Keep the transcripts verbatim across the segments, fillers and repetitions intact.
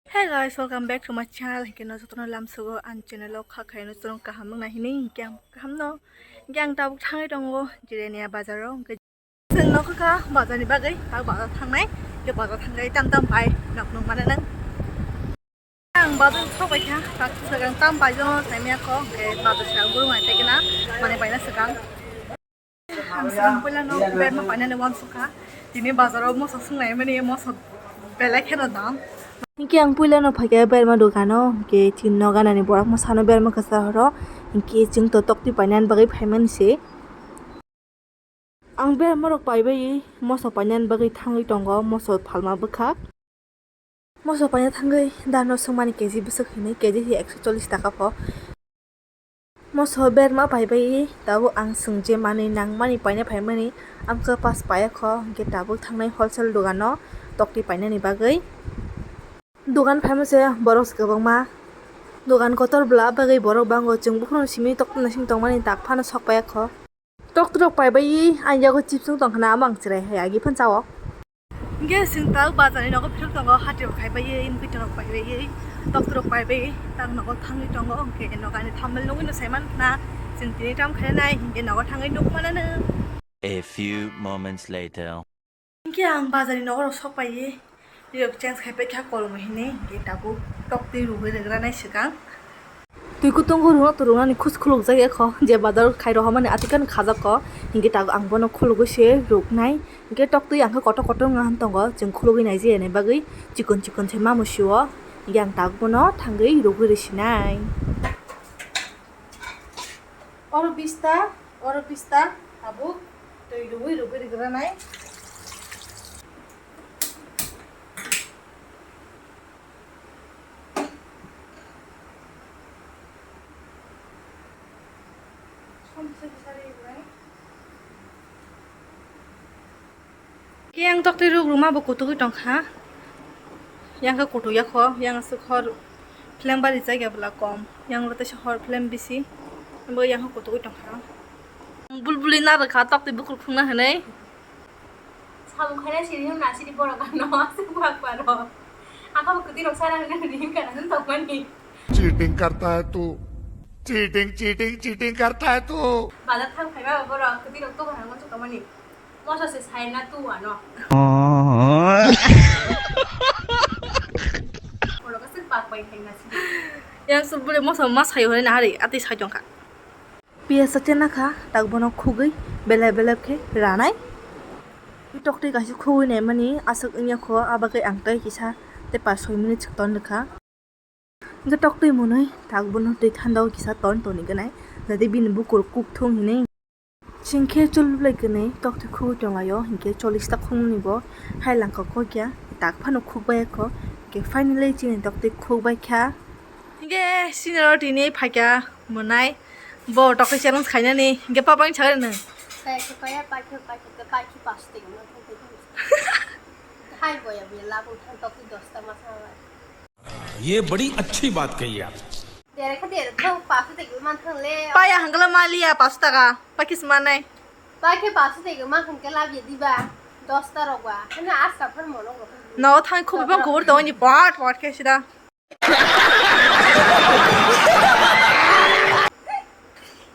Hey guys, welcome back to my channel. Hinkhe no jotono lamsogo ang channel o kha khaino chwrwng kaham wngna hini hinkhe ang kaham no. Hinkhe ang tabuk thangwi tongo Jirania bazar o. Hinkhe chwng nokha kha bazar ni bagwi, tak bazar thangnai. Hinkhe bazar thangwi tam tam bai nok nung mane nang. Ang bazar sok bai kha, tak swkang tam bai jono saimya kho, hinkhe bazar swkang buru ngai tei kena mane baina swkang. Ang swkang puila no berma painani wansukha. Tini bazaro moso swngnai mani moso belai kheno dam. Hinkhe ang puila no phaikha berma dogano, hinkhe chini noganani borok mwsano berma kwcharo, hinkhe chwng to toktwi painani bagwi phaimani se. Ang berma rok paibai moso painani bagwi thangwi tongo, moso phalma bwkhak. Moso paina thangwi dano swngmani K G bwswk hinwi K G hi ekso chollish taka pho. Moso berma paibai tabuk ang swng je manwi nangmani paina phaimani amkhe pas paiya kho, hinkhe tabuk thangnai wholesale dogano toktwi painani bagwi. Dogan phaima se borok se kwbangma, dogan kotor bwla bagwi borok bango, chwng buphuru simi toktwi naising tongmani tak phano sok paiya kho. Toktwirok paibai ang yago chips wng tongkhana, amo ang chwrai hai agi phano chao. Hinkhe chwng tabuk bazarni nogo phirok tongo, hati rok khaibai, buitrok paibai, toktwirok paibai, tak nogo thangwi tongo, hinkhe nogani thambil nugwi no saimankhana, chwng tini tam khainai, hinkhe nogo thangwi nukmanano. A few moments later. Hinkhe ang bazarni nogo rok sok paiwi, rok change khaipai kha kolmo hinwi, hinkhe tabuk toktwi rwgwi rwgranai swkang. Twi kutung o rwna to rwnani khus khulukjak ya kho, je bazar khai rohormani atikano khajak kho, hinkhe tabuk ang bono khulugwi se rwknai. Hinkhe toktwi ang khe kotor kotor wngya hwn tongo, chwng khulugwi naijaya ni bagwi chikon chikon se ma musi o, hinkhe ang tabuk bono thangwi rwgwi rwsinai. Oro bista, oro bista, tabuk twi rwgwi rwgwi rwgranai. Khe yang toktwi ruk ruma bo kutukwi tongkha. Yang khe kutuk ya kho, yang aswk hor film bari chaya bwla kom, yang rw teisa hor film bisi, bo yang khe kutukwi tongkha. Bulbuli narwkha toktwi bukur khungna hinwi. Samung khaina siri hwn na siri borok ano aswk bak baro. Akha bo kwtwi rok sara hwn na ri hwn kana hwn tongmani. Cheating karta hai tu. Cheating, cheating, cheating karta hai tu. Bazar thang phaiba borok kwtwi rok to kana hwn tongmani. Moso se sai na tu ano. Borok aswk bak bai khaina siri. Yang se bole moso ma sai hore na hari ati sai tongkha. Piyaj sa chena kha, tak bono khugwi belep belep khe ranai. Toktwi kaisa khugwi naimani aswk wngya kho, abagwi ang tei kisa tei pas soi minute swk ton rwkha. Hinkhe toktwi mwnwi tak bono twi thanda o kisa ton toni gwnai, jadi bini bukur kuk thung hinwi. Chwng khe chulbwlai gwnwi toktwi khugwi tonglaio, hinkhe chollish ta khungni bo hai langkha kokya, tak phano khukbai kho, hinkhe finally chini toktwi khukbai kha. Hinkhe senior tini phaikha mwnai. Bo tokhe challenge khainani, hinkhe papa ni sakhe nang. Kaya khe kaya, pai khe pai khe, pai khe paso tei ma thang tei. Hai boya boya labung thang tokhe dosta masa. ये बड़ी अच्छी बात कही आप। Dere khe dere thang paso tei ma thang le. Paya hangla maliya paso taka, pakis manai. Pai khe paso tei ma thang ke labya diba. Dosta rok ba. Hana asta phar mono rok. No thang khubui bang kubur tawani bat bat khe sida.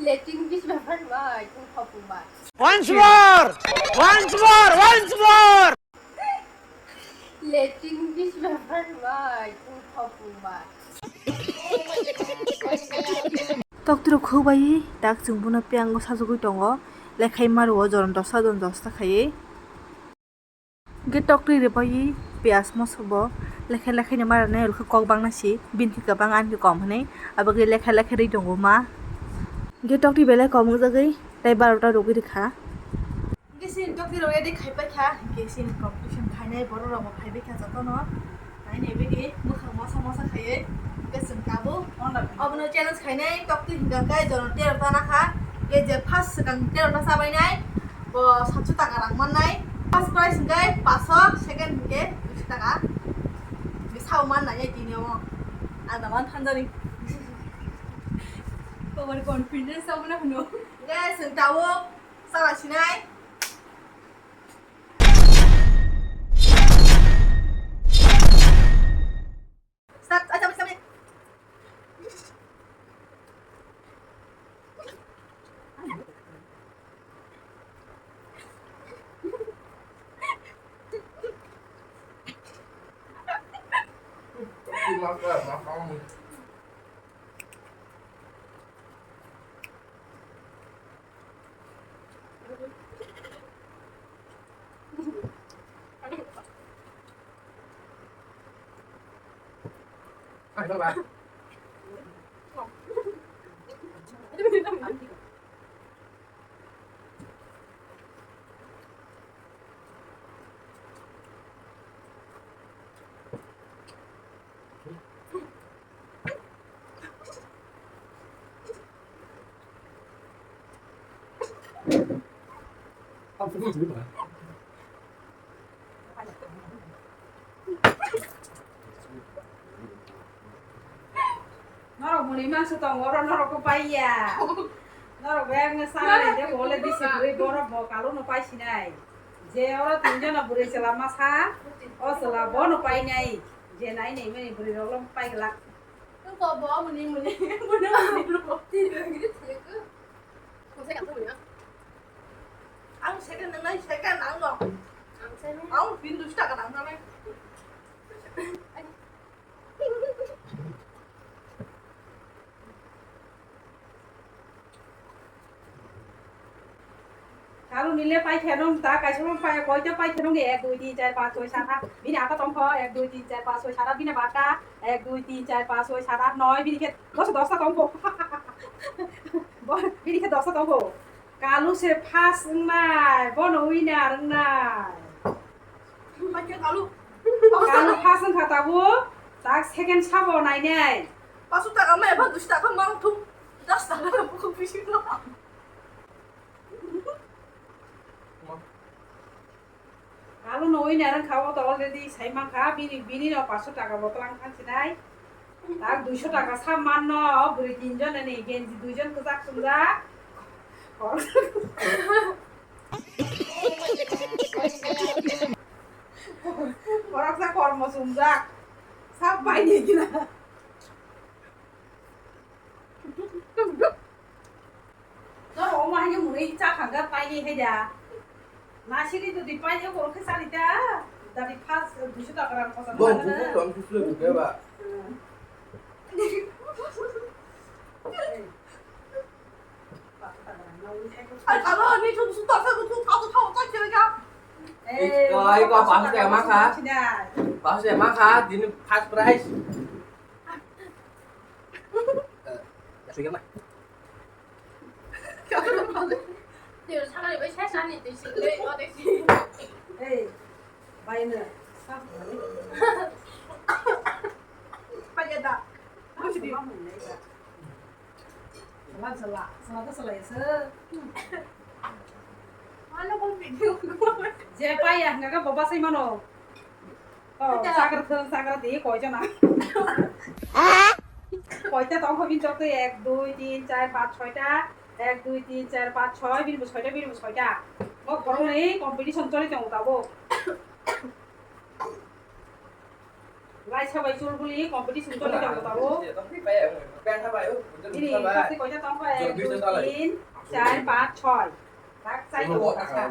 Letting bis before my thing khopung ba. Once more! Once more! Once more! Letting bis before my thing khopung ba. Toktwrok khukbai tak chwng bono piyang o sajagwi tongo, lekhai maro o jorom dosta jorom dosta khaiwi. Hwnkhe toktwi rwbaui piyaj moso bo lekha lekha ni mara nai rwkha kok bangna si bini khe kwbang ani khe kom hinwi abo khe lekha lekha rwi tongo ma. Hwnkhe toktwi belai kom wngjagwi tei barota rwgwi rwkha. Hwnkhe chini toktwi rok ready khaipai kha, hwnkhe chini competition khainai borok rok bo phaibai kha jotono. Nainai bini mwkhang mosa mosa khaiwi hwnkhe chwng tabuk. Obono challenge khainai toktwi hwnkha khe jono tero ta nakha. Hwnkhe je first swkang tero ta chabainai bo satso taka rang mannai. First prize hwnkhe paso, second hwnkhe duiso taka. Hwnkhe sao mannai tini omo. Ang da man thanjani. Over confidence obono hwno. Hwnkhe chwng tabuk chala sinai. Norok mwnwi mangsa tongo, oro norok ko paiya. Norok bai ang sanai de bole bisi bwrwi borok bo kalu no paisinai. Je oro tinjono bwrwi chwla masa, o chwla bono painai. Je nai nai mani bwrwi rok lo paiglak. Ang second, nang nai second, ang no. Ang pin dus taka nang nai. Kalu nile paikhe nung ta kaisa nung pai koita paikhe nung ek dui tin char panch choi sat at bini ata tongkho ek dui tin char panch choi sat at bini bata ek dui tin char panch choi sat at noi bini khe dosa dosta tongkho. Bo bini khe dosta tongkho. Kalu se first wngnai, bono winner wngnai. Kalu. Kalu first wngkha tabuk, tak second sabo nainai. Pasu taka mai ba dus taka mang thum. Das taka buku bisi no. Kalu no winner wngkha o to already sai mankha, bini, bini no paso taka botol ang thansinai. Tak duiso taka sa manno, bwrwi tinjon ni genji duijon kwchak chumjak. Khoroksa kormo chumjak. Sa paini gina. Norok omo haino mwnwi cha khangkha paini hai da. Nasiri dudi paini borok khe chari ta. Dadi first duiso taka rang kosa. Bo buku tong kisle buke ba. Ai, alo, ni thum su ta sa bu thum ta sa thau ta khe ga. Iko, iko, pasu ya ma kha. Pasu ya ma kha, dini first prize. Eh, ya sudah mah. Twi sakani bai sai sani twi singwi o twi sing. Ei, baino. Pageda. Sala, sala, sala, sala, sala. Je paiya hwnka khe bo bachai mano. Oh, chagra thung, chagra di, koi jona. Koita tong kho bini chok twi, ek, dui, tin, char, panch, soita. Ek, dui, tin, char, panch, soi, bini bo soita, bini bo soita. Bo khoroknwi competition choli tongo tabuk. Laisa bai chulbuli competition choli tongo tabuk. Bini khasi koita tong kho, ek, dui, tin, char, panch, soi. Tak chai tongo kasa.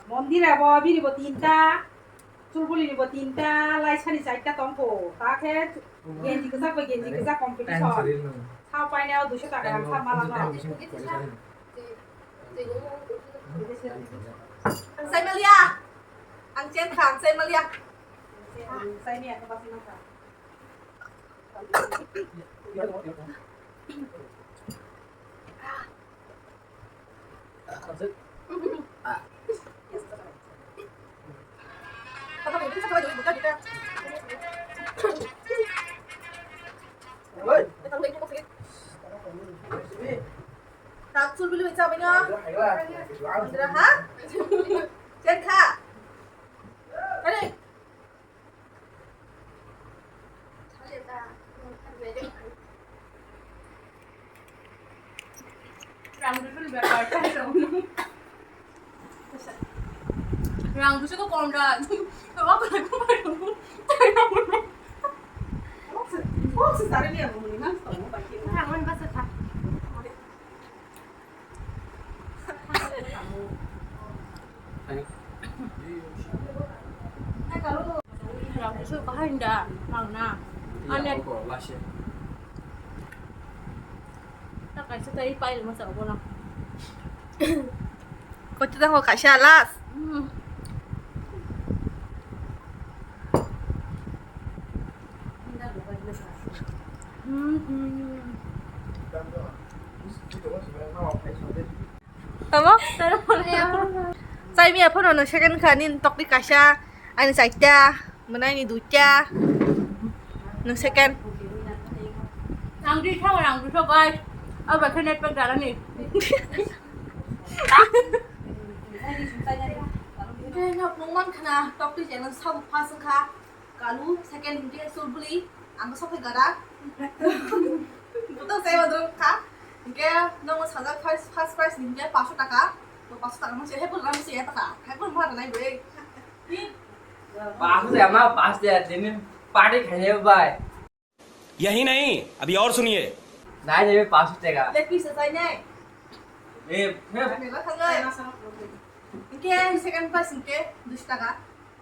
Mondir abo bini bo tinta, chulbuli ni bo tinta, laisani charta tongkho. Ta khe genji kwchak bai genji kwchak competition. Sa painai o duiso taka rang sa mala no. Ang sai maliya. Ang chen kha, ang chai maliya. Ang chai maliya, ang chai maliya. Tak chul bili cha bino. Andra ha? Chen kha. Ani. Rang dusun bepar ta. Rang dusun ko pondra. Wa ko ko. Box sare ni ang mo ni nang to mo ba ki. Rang man ba sa kha. Rang dusun bahai da, rang na. Ane. Iya, kok lashe. Ta kaisa tai pai mo sa bo na. Kochi tang ko kaisa last. Hmm. Hmm, hmm. Tamo? Chai miya phano no second kha, nini tokti kaisa, ani chaita. Mwnai ni duita. Nwng second. Ang di thang, ang di thang, guys. Abo khe net pack dara ni. Khe nok nung man khna, tokti channel sabo first kha. Kalu second hinkhe Chulbuli, ang sokhe gara. Buto sai wadro kha. Hinkhe nokno sajak first, first prize hinkhe paanch sho taka. To paanch sho taka mase, hepur ram se ya taka. Hepur ma nai bre. Pass de ama, pass de, dini party khaine bai. यही नहीं, अभी और सुनिए। Nai de pass tega. Leg piece sai nai. Eh, eh. Ani la thangai. Hinkhe second prize hinkhe duish taka.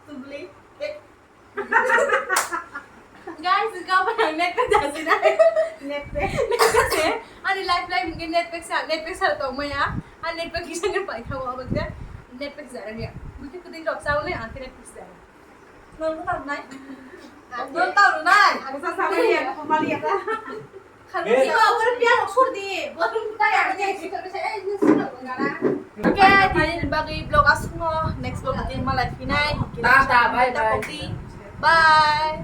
Chulbuli. Eh. Guys, gabang net pack jasi nai. Net pack. Net pack se. Ani life line hinkhe net pack sa, net pack sa tongmaya. Ani net pack kisa ni pai thawa abang de. Net pack jara niya. Buti kudin rok sauni ang net pack jara. Nang ko tang nai. Nang tang nai. Ang sa sa nai ya, ko mali ya ta. Kami ya, awal biar ukur di. Baru kita yang ini. Oke, tadi bagi vlog asli no. Next vlog nanti malah final. Tata, bye bye. Bye.